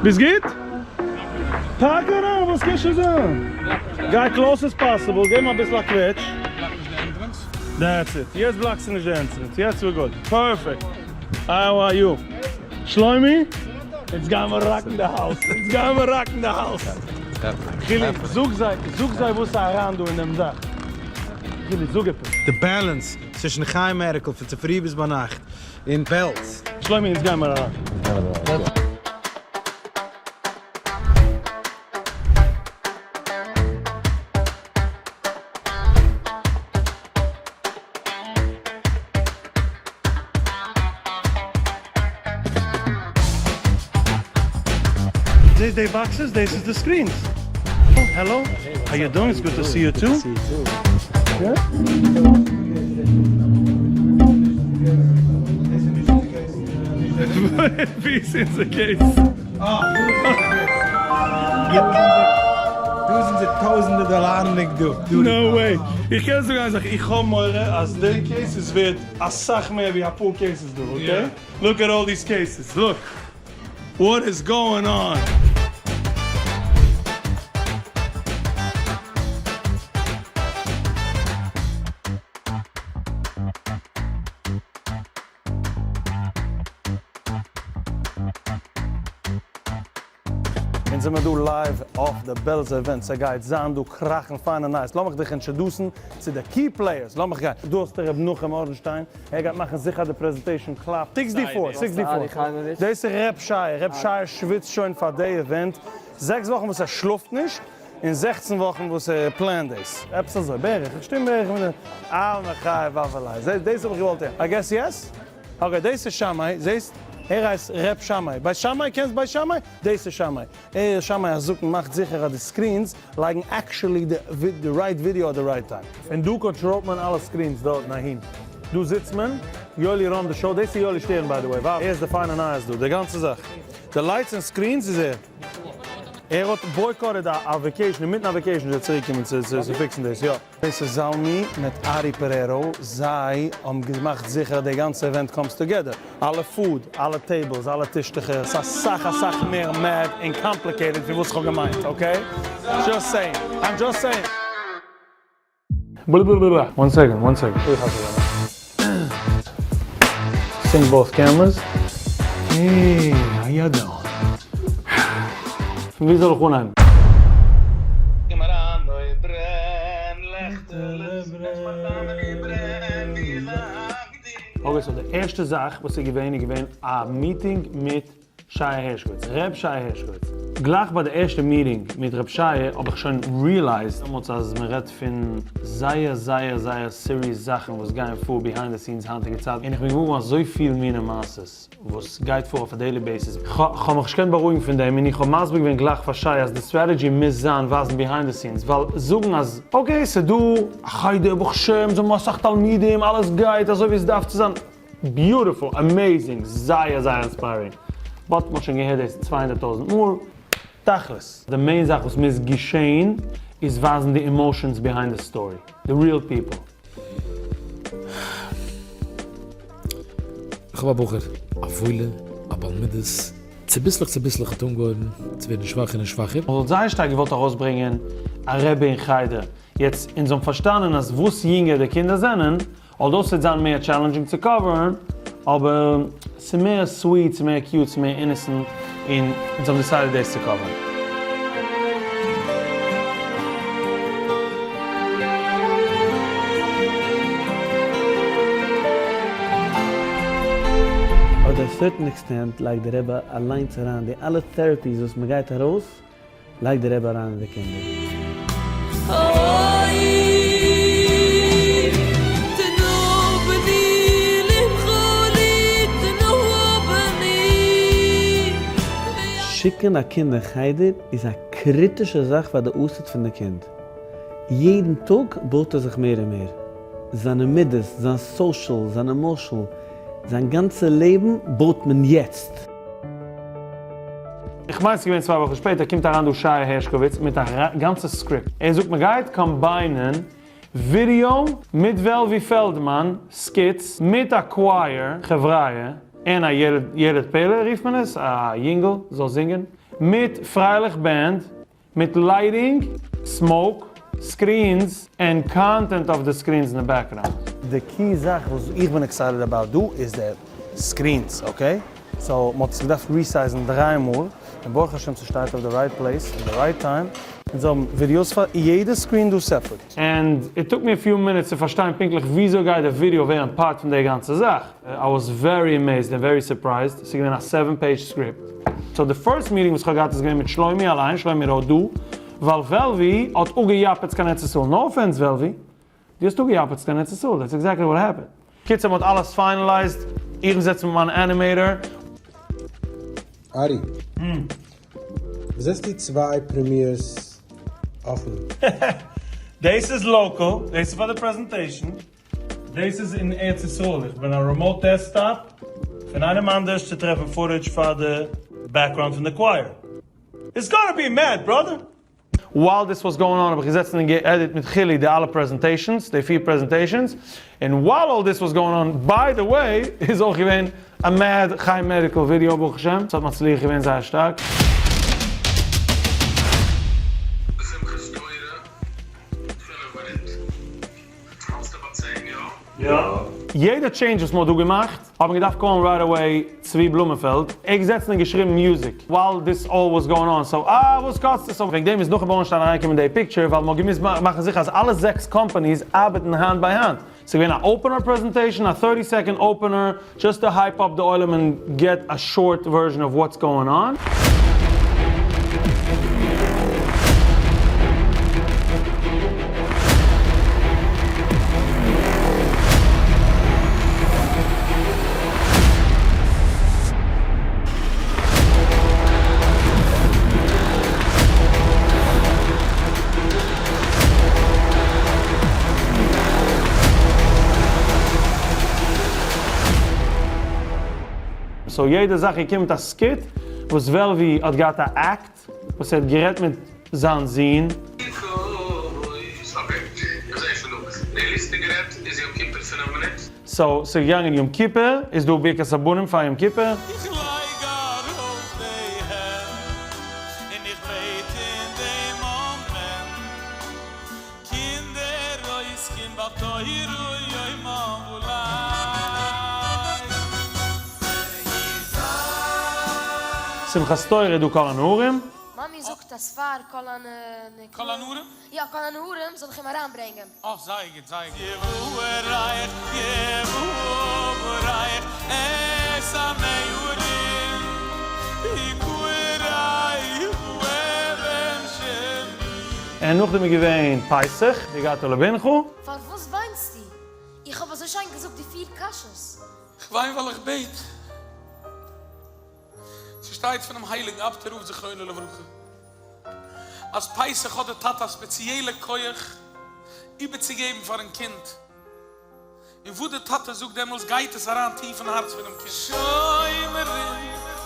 ביסט גוט? פאק אריין וואס קען שוין זיין? גיי close as possible, געב אים אביסל א קוועטש. That's it, יעצט בלאקסטו נישט די entrance, יעצט we're good, perfect. How are you? שלומי? איצט גייען מיר rock ן די house, איצט גייען מיר rock ן די house. חילי, זאג זיי, זאג זיי וואס איז אריין דא אין דעם זאך. חילי, זאג עפעס. די balance צווישן חיים Medical פון צופרי ביז ביינאכט און בעלז. שלומי אונז גיימער אריין. זעסט די boxes? דאס איז די screens. Hello, how you doing? It's good to see you too. ווי איז אונזער case? דא זענען זיי טויזענטער דאלארן דא. No way! איך קען זאגן איין זאך, איך האב מורא אז די case איז ווערט אסאך מער ווי אפאר cases דא, okay? Look at all these cases, look what is going on. אונז זעמער דא live אויף די בעלזא event, ס'גייט זיין דא קראכן פיינע נייעס, לאמיך דיך introduce ן צו די key players, לאמיך גיין, דא האסטו ר' נחום ארנשטיין, ער גייט מאכן זיכער די presentation קלאפט, sixty four, sixty four, דאס איז ר' שייע, ר' שייע שוויצט שוין פאר די event, זעקס וואכן וואס ער שלאפט נישט, און זעכצן וואכן וואס ער פלענט דאס, עפעס אזוי, בערך, איך שטים בערך מיט די, אה מחי וואוועליי, זעסט דאס האב איך געוואלט הערן, I guess yes? Okay דאס איז שמאי, זעסט? ער הייסט ר' שמאי, בית שמאי קענסט בית שמאי? דאס איז שמאי, ער איז שמאי הזקן מאכט זיכער אז די screens לייגן actually די right video at the right time. און דא control ט מען אלע screens דארטן אהין, דא זיצט מען, יואלי run די show, דאס איז יואלי שטערן by the way, וואו ער איז די פיינע נייעס דא, די גאנצע זאך, די lights און screens איז ער. ער האט boycotted א vacation, אינמיטן א vacation איז ער צוריק געקומען צו fix ן דאס, יא. דאס איז זלמי מיט ארי פערערא, זיי האבן געמאכט זיכער אז די גאנצע event comes together, אלע food, אלע tables, אלע טישטוכער, ס'איז אסאך אסאך מער mad און complicated ווי וואס כ'האב געמיינט, okay? Just saying, I'm just saying. בלבלבלבלב. One second, one second. אוי חס ושלום. Sync both cameras. Hey, how ya doing? פון ווי זאל איך אנהייבן? קום אריין אוי ברען לעכטעלע ברען ווי לאנג די. Okay so די ערשטע זאך וואס איז געווען איז געווען א meeting מיט שייע הערשקאוויץ, ר' שייע הערשקאוויץ. גלייך ביי די ערשטע meeting מיט ר' שייע האב איך שוין realized דעמאלטס אז מען רעדט פון זייער זייער זייער serious זאכן וואס גייען פאר behind the scenes היינטיגע צייט און איך בין געוואר אזויפיל מינע מעשות וואס גייט פאר אויף א daily basis. כ'האב מיך נישט געקענט בארואיגן פון דעם און איך האב מסביר געווען גלייך פאר שייע אז די strategy מוז זיין ווייזן behind the scenes ווייל זאגן אז okay ס'דא א חדר ברוך השם זיי האבן אסאך תלמידים אלעס גייט אזוי ווי עס דארף צו זיין Beautiful, amazing, זייער זייער inspiring, but מ'האט שוין געהערט דאס 200 טויזענט מאל, תכלית. די main זאך וואס מוז געשעהן איז ווייזן די emotions behind the story, די real people. איך האב א בחור, א וואוילער, א בעל מידות, צוביסלעך צוביסלעך האט אנגעהויבן צו ווערן שוואכער און שוואכער. מ'וואלט זייער שטארק געוואלט ארויסברענגען א רבי אין חדר, יעצט אונז האבן פארשטאנען אז וואס יונגער די קינדער זענען, Although ס'וועט זיין מער challenging צו cover ן, אבער ס'איז מער sweet, ס'איז מער cute, ס'איז מער innocent, און אונז האבן decided דאס צו cover ן. At a certain extent לייגט די רבי אליינס אריין די אלע therapies וואס מ'גייט ארויס, לייגט די רבי אריין אין די קינדער. שיקן א קינד אין חדר איז א קריטישע זאך פאר די עתיד פון די קינד. יעדן טאג בויט ער זיך מער און מער. זיינע מידות, זיין social, זיין emotional, זיין גאנצע לעבן בויט מען יעצט. איך מיין ס'איז געווען צוויי וואכן שפעטער קומט אריין דא שייע הערשקאוויץ מיט א גאנצע script, ער זאגט מ'גייט combine ען ווידיאו מיט וועלווי פעלדמאן skits מיט א choir חבריא און א ילד ילד פלא רופט מען עס א יונגל זאל זינגען. מיט פרייליך band, מיט lighting, smoke, screens, און content אויף די screens אין די background. די key זאך וואס איך בין excited about דא איז די screens, okay? So מ'האט עס געדארפט resize ן דריי מאל, און ברוך השם ס'שטייט אויף די right place אין די right time, אונז האבן ווידיאוס פאר יעדע screen דא separate. And it took me a few minutes צו פארשטיין פונקטליך וויאזוי גייט די ווידיאו ווערן part פון די גאנצע זאך. I was very amazed and very surprised, ס'איז געווען א seven page script. So די first meeting וואס כ'האב געהאט איז געווען מיט שלומי אליין, שלומי ראטה דא, ווייל וועלווי האט אפגעיאפעצט קיין ארץ ישראל, no offense וועלווי, דו האסט אפגעיאפעצט קיין ארץ ישראל, that's exactly what happened. קיצור מ'האט אלעס finalized, איך בין זיצן מיט מיין animator. ארי, וואס האסטו צוויי Premieres אפן? דאס איז local, דאס איז פאר די presentation. דאס איז אין ארץ ישראל, איך בין א remote desktop פון איינעם אנדערש צו טרעפן footage פאר די background פון די choir. It's gonna be mad brother! While this was going on האב איך געזעצן און גע-edit מיט חילי די אלע presentations, די פיר presentations, און while all this was going on, by the way, איז אויך געווען א mad חיים מעדיקל ווידיאו ברוך השם, ס'האט מצליח געווען זייער שטארק. שמחת תורה, פינף מינוט. האלטסטו ביי צען, יא? יא. יעדע change וואס מ'האט דא געמאכט האט מען געדארפט call ן right away צבי בלומענפעלד, ער געזעצן און געשריבן music while this all was going on, so אה וואס קאסט עס, וועגן דעם איז נחום בורנשטיין אריינגעקומען אין די picture ווייל מ'האט געמוזט מאכן זיכער אז אלע זעקס companies ארבעטן האנט ביי האנט, ס'איז געווען א opener presentation, א thirty second opener, just to hype up די עולם און get a short version of what's going on. So יעדע זאך געקומען מיט א skit וואס וועלווי האט געהאט א act וואס ער האט גערעדט מיט זיין זון. So ס'איז געגאנגען יום כיפור, איז דא ברכת הבנים פאר יום כיפור? איך לייג ארויף די הענט און איך בעט אין דעם אמן, קינדער עוסקים בתורה יומם וליל. שמחת תורה איז דא כל הנערים. מאמי זאגט אז פאר כל הנ. כל הנערים? יא, כל הנערים זאל איך אים אריינברענגען. אה, זייער גוט, זייער גוט. יבורך יבורך את הנערים יקראו אבן שני. און נאכדעם איז געווען פסח, והגדת לבנך. פארוואס וויינסטו? איך האב אזוי שיין געזאגט די פיר קשיות. כ'וויין ווייל איך בעט. ס'שטייט פונעם הייליגן אפטער רב זכרונו לברכה אז פסח האט די טאטע א ספעציעלע כח איבערצוגעבן פארן קינד, און וואס די טאטע זאגט דעמאלס גייט עס אריין טיף אין הארץ פונעם קינד. שומרים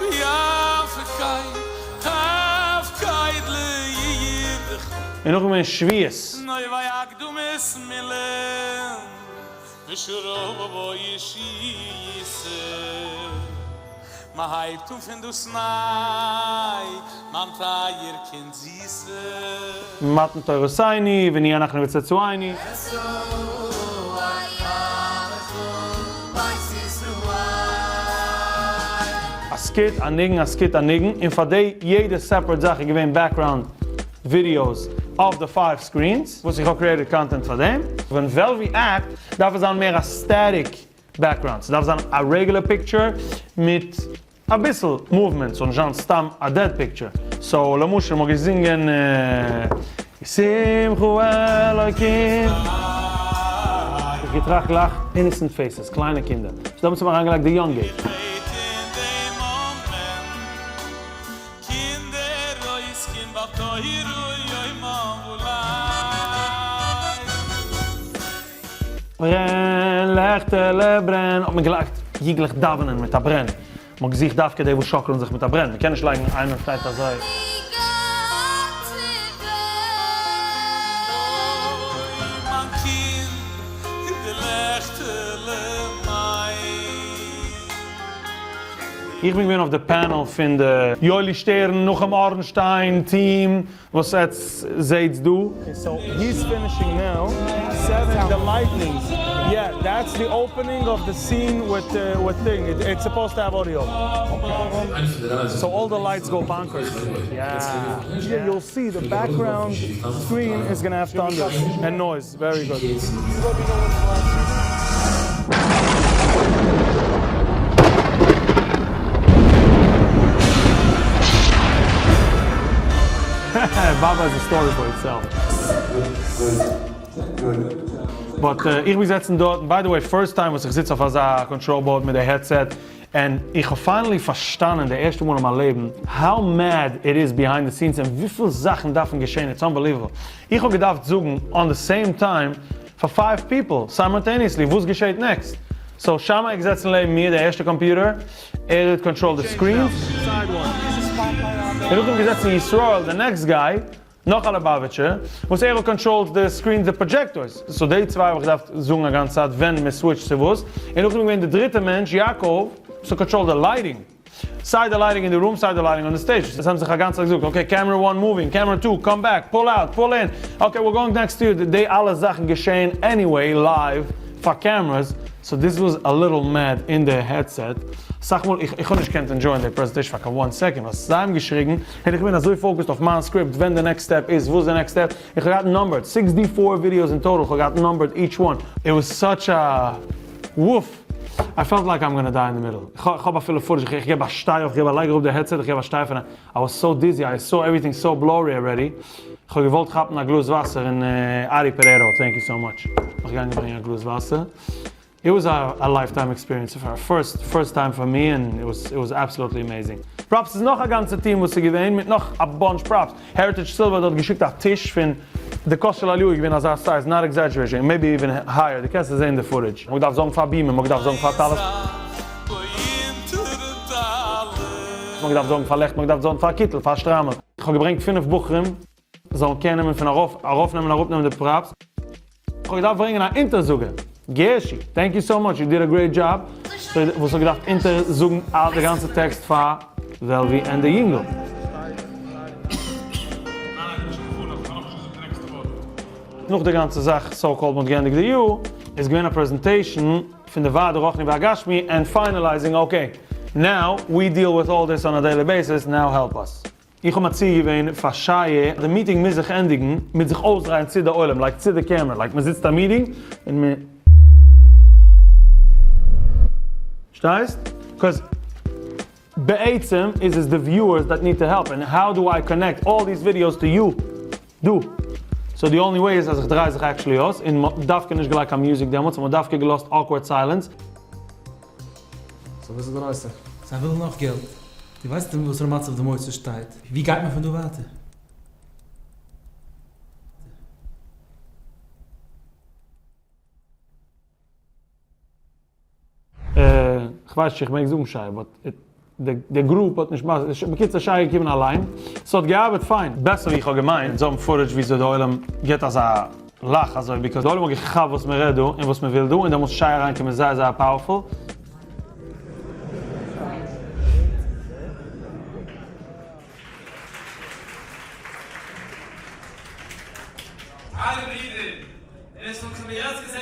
יפקד תפקד לידך. און נאכדעם געווען שבועות. נוי ויקדמות מילין ושרובו ישיסה, מ'הייבט אן פון דאס ניי, מיין טייער קינד זיסע. מתן תורתינו ונהיה אנחנו וצאצאינו. א skit, א ניגון, א skit, א ניגון, און פאר די יעדע separate זאך איז געווען background videos אויף די five screens וואס איך האב created content פאר דעם. ווען וועלווי act דארף עס זיין מער א static background, ס'דארף זיין א רעגולער picture מיט אביסל movement, ס'זאל נישט זיין סתם א dead picture. So למשל מ'האט געזינגען שמחו אלוקים. איך געטראכט גלייך innocent faces, קליינע קינדער. So דעמאלטס האט מען אריינגעלייגט די יונגע. איך בעט אין דעם מאמענט. קינדער עוסקים בתורה יומם וליל. ברען לעכטעלע ברען האט מען געלייגט יונגלעך דאווענען מיט א ברען, מען האט געזוכט דווקא די וואס שאקלען זיך מיט א ברען, מען קען נישט לייגן איינער שטייט אזוי. אוי מיין קינד די לעכטעלע מיין. איך בין געווען אויף די panel פון די יואלי שטערן, נחום ארנשטיין team וואס עטס זעהטס דא. So he's finishing now seven the lightnings yeah that's the opening of the scene with with thing it's supposed to have audio so all the lights go bonkers yeah you'll see the background screen is gonna have thunder and noise very good. Baba is a story for itself. But איך בין געזעצן דארט, by the way first time וואס איך זיץ אויף אזא control board מיט די headset, און איך האב finally פארשטאנען די ערשטע מאל אין מיין לעבן how mad it is behind the scenes און וויפיל זאכן דארפן געשען, it's unbelievable. איך האב געדארפט זאגן on the same time פאר five people simultaneously וואס געשעט next. So שמאי איז געזעצן לעבן מיר די ערשטע קאמפיוטער, ער האט controlled די screens. און נאכדעם געזעצן ישראל די next guy, נאך א ליובאוויטשער, וואס ער האט controlled די screens די projectors. So די צוויי האב איך געדארפט זאגן א גאנצע צייט ווען מען switch ט צו וואס. און נאכדעם איז געווען די דריטע מענטש יעקב וואס האט controlled די lighting. סיי די lighting אין די room סיי די lighting on די stage. עס האבן זיך א גאנצע צייט געזאגט okay camera one moving, camera two come back, pull out, pull in, okay we're going next to די אלע זאכן געשען anyway live פאר cameras. So this was a little mad אין די headset. אסאך מאל איך האב נישט געקענט enjoy ען די presentation פאר קיין one second ווייל זיי האבן געשריגן און איך בין אזוי focused אויף מיין script ווען די next step איז וואס די next step איך האב געהאט numbered 64 videos אין total איך האב געהאט numbered each one it was such a woof I felt like I'm gonna die אין די middle איך האב אפילו footage איך געב א שטיי אויף איך געב א לייג אראפ די headset איך געב א שטיי אויף און I was so dizzy I saw everything so blurry already איך האב געוואלט כאפן א גלאז וואסער און ארי פערערא thank you so much נאך געגאנגען ברענגען א גלאז וואסער. It was a lifetime experience פאר first first time פאר מיר און it was it was absolutely amazing. Props איז נאך א גאנצע team וואס איז געווען מיט נאך א bunch props. Heritage Silver האט דארט געשיקט א טיש פון די כוס של אליהו איז געווען אזא size, not exaggeration, maybe even higher, דו קענסט עס זעהן די footage. מ'האט געדארפט זאגן פאר בימה, מ'האט געדארפט זאגן פאר טלית. מ'האט געדארפט זאגן פאר לעכט, מ'האט געדארפט זאגן פאר קיטל, פאר שטריימל. כ'האב געברענגט פינף בחורים זאלן care נעמען פון ארויף ארויפנעמען אראפנעמען די props. כ'האב געדארפט ברענגען א אונטערזאגער. גערשי, thank you so much, you did a great job. וואס האט געדארפט אונטערזאגן די גאנצע טעקסט פאר וועלווי און די יונגל. נאך די גאנצע זאך, so called מ'האט געענדיגט די יאר, איז געווען א presentation פון די ועד הרוחני והגשמי and finalizing okay, now we deal with all this on a daily basis, now help us. איך האב מציע געווען פאר שייע, די meeting מוז זיך ענדיגן מיט זיך אויסדרייען צו די עולם, like צו די camera, like מען זיצט א meeting און מען. שטייסט? 'Cause בעצם איז עס די viewers that need to help, and how do I connect all these videos to you דא? So the only way איז אז איך דריי זיך actually אויס, און מ'האט דווקא נישט געלייגט קיין music דעמאלטס, מ'האט דווקא געלאזט awkward silence. So וואס איז די נושא? זיי ווילן נאך געלט. דו ווייסט אין וואסערע מצב די מוסד שטייט. ווי גייט מען פון דא ווייטער? כ'ווייס נישט צו כ'מעג זאגן שי, but די group האט נישט מס, בקיצור שי איז געקומען אליין, ס'האט געארבעט פיין, בעסער ווי כ'האב געמיינט, זיי האבן footage וויאזוי די עולם גיבט אזא לאך אזוי, because די עולם האט געכאפט וואס מ'רעדט דא און וואס מ'וויל דא, און דעמאלטס שי אריינקומען זייער זייער powerful. טייערע ברידער, און עס האט זיך מיר יעצט געזען.